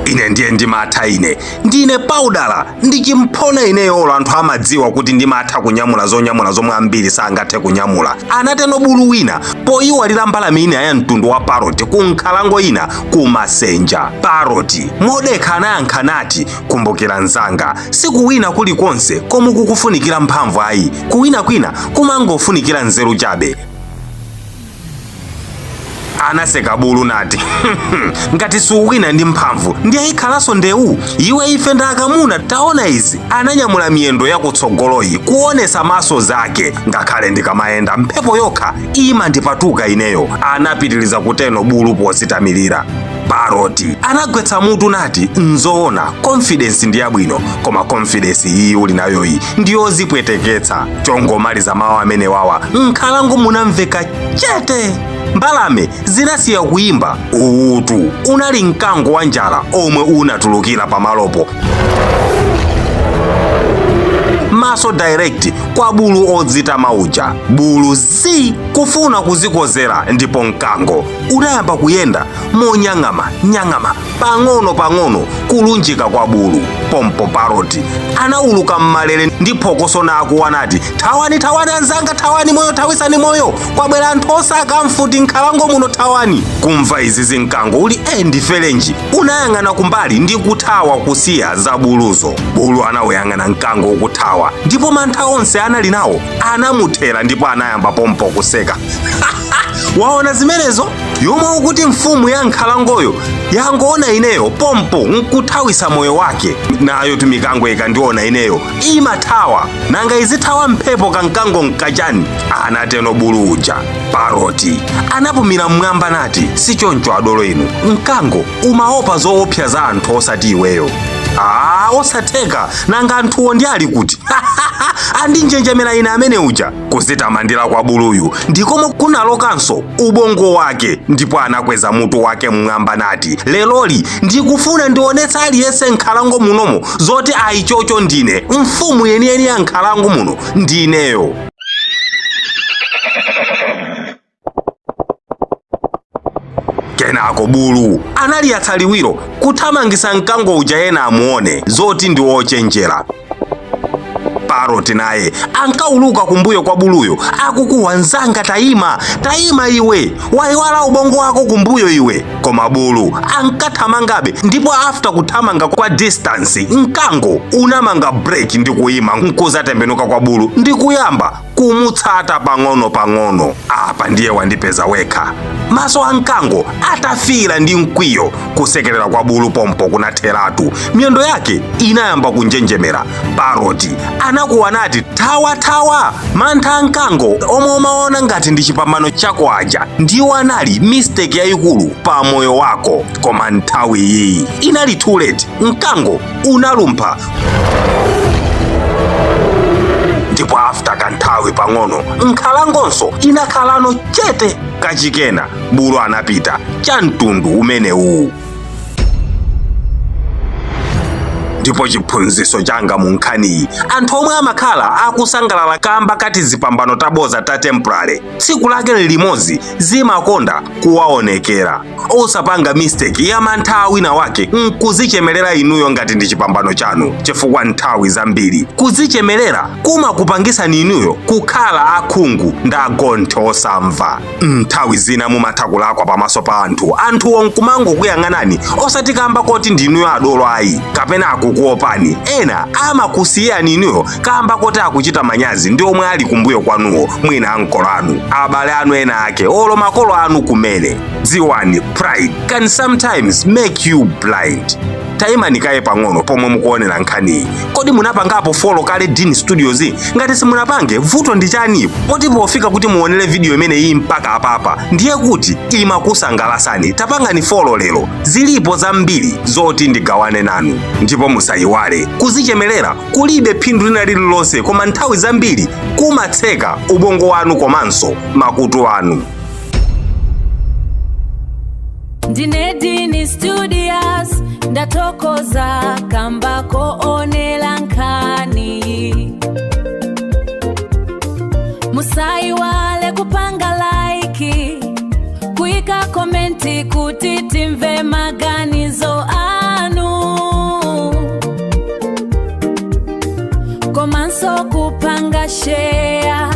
Ine ndiye ndimatha, ine ndine paudala ndi chimphona ineyo. Anthu amadziwa kuti ndimatha kunyamula zonyamula zomwe ambiri sangathe kunyamula, anateno bulu wina poyiwalira mbalame ina ya mtundu wa parrot ku nkhalango ina kumasenja. Parrot modekha anayankha nati, "Kumbukira mzanga, sikuwina kulikonse komwe kukufunikira mphamvu ayi. Kuwina kwina kumangofunikira nzeru chabe." Anaseka bulu nati, "Ngati suwina ndi mphamvu, ndiye ikhalanso ndewu iwe. Ife ndakamuna, taona izi." Ananyamula miyendo yakutsogoloyi kuonesa maso zake. "Ngakhale ndikamayenda, mphepo yokha imandipatuka ineyo," anapitiliza kuteno bulu positamirira. Parrot anagwetsa mutu nati, "Nzoona, confidence ndi yabwino, koma confidence iyi uli nayoyi ndiyozipweteketsa." Chongomaliza mawu amene wawa, nkhalango munamveka chete. Mbalame zinasiya kuyimba. Utu unali mkango wa njala omwe unatulukira pamalopo, maso direct kwa bulu odzitama uja. Bulu zi kufuna kuzikozera, ndipo mkango unayamba kuyenda monyang'ama nyang'ama pang'ono pang'ono kulunjika kwa bulu. Pompo parrot anauluka mmalere ndi phokoso nakuwa nati, "Thawani, thawani anzanga, thawani moyo, thawisani moyo! Kwabwera anthu osaka mfuti nkhalango muno, thawani!" Kumva izi, zimkango uli e ndiferenji unayang'ana kumbali ndi kuthawa kusiya za buluzo. Bulu anawuyang'ana mkango ukuthawa, ndipo mantha onse anali nawo anamuthera, ndipo anayamba pompo kuseka. "Waona zimenezo? Yomwe ukuti mfumu ya nkhalangoyo yangoona ineyo pompo nkuthawisa moyo wake. Nayo tumikango ikandiona ineyo imathawa. Nanga izithawa mphepo kankango nkachani?" anateno bulu uja. Parrot anapumira mmwamba nati, "Sichoncho adolo inu, mkango umaopa zoopsa za anthu, osati iweyo." "Aa, osatheka. Nanga anthuwo ndi ali kuti? Andinjenjemera ine amene uja." Kuzitamandira kwa buluyu ndikomwe kunalokanso ubongo wake, ndipo anakweza mutu wake mmwamba nati, "Leloli ndikufuna ndionetsa aliyense nkhalango munomo zoti ayichocho ndine mfumu yeniyeni ya nkhalango muno, ndineyo." Kenako bulu analiyatsa liwiro kuthamangisa mkango uja ena amuone zoti ndi wochenjera. Parrot naye ankauluka kumbuyo kwa buluyo akukuwa, "Nzanga, tayima, tayima iwe, wayiwala ubongo wako kumbuyo iwe." Koma bulu ankathamangabe, ndipo after kuthamanga kwa distance, mkango unamanga break ndi kuyima, nkuzatembenuka kwa bulu ndi kuyamba kumutsata pang'ono pang'ono. "Apa ndiye wandipeza wekha." Maso a mkango atafira ndi mkwiyo, kusekerera kwa bulu pompo kunatheratu, miyendo yake inayamba kunjenjemera. Parrot anakuwa nati, "Thawa, thawa!" Mantha a mkango omwe umaona ngati ndi chipambano chako aja ndiwo anali mistake yayikulu pa moyo wako. Koma nthawi iyi inali too late. Mkango unalumpha, ndipo after kanthawi pang'ono nkhalangonso inakhalano chete. Kachikena bulu anapita cha mtundu umenewu. Ndipo chiphunzitso changa mu nkhaniyi, anthu omwe amakhala akusangalala kamba kati zipambano taboza ta temporary, tsiku lake limodzi zimakonda kuwaonekera. Osapanga mistake ya mantha a wina wake nkuzichemerera inuyo ngati ndi chipambano chanu, chifukwa nthawi zambiri kuzichemerera kumakupangisani inuyo kukhala akhungu ndi agonthe osamva. Nthawi zina mumatha kulakwa pamaso pa anthu, anthuwo nkumangokuyang'anani, osati kamba koti ndinuyo adolo ayi kapena akukuopani. Ena amakusiyani inuyo kamba koti akuchita manyazi ndi omwe ali kumbuyo kwanuwo, mwina ankolo anu, abale anu ena ake, olo makolo anu kumene. Dziwani, pride can sometimes make you blind. Tayimani kaye pang'ono pomwe mukuonera nkhaniyi. Kodi munapangapo follow kale Dean Studios? Ngati simunapange, vuto ndi chani? Poti pofika kuti muonere video imeneyi mpaka apapa, ndiye kuti imakusangalasani. Tapangani follow lero, zilipo zambiri zoti ndigawane nanu. Ndipo musayiwale, kuzichemerera kulibe phindu lina lililonse, koma nthawi zambiri kumatseka ubongo wanu komanso makutu anu. Ndine Dini Studios, ndathokoza kamba koonela nkhani. Musaiwale kupanga like, kuika comment kuti timve maganizo anu. Komanso kupanga share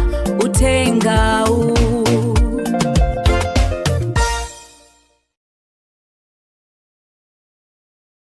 utenga.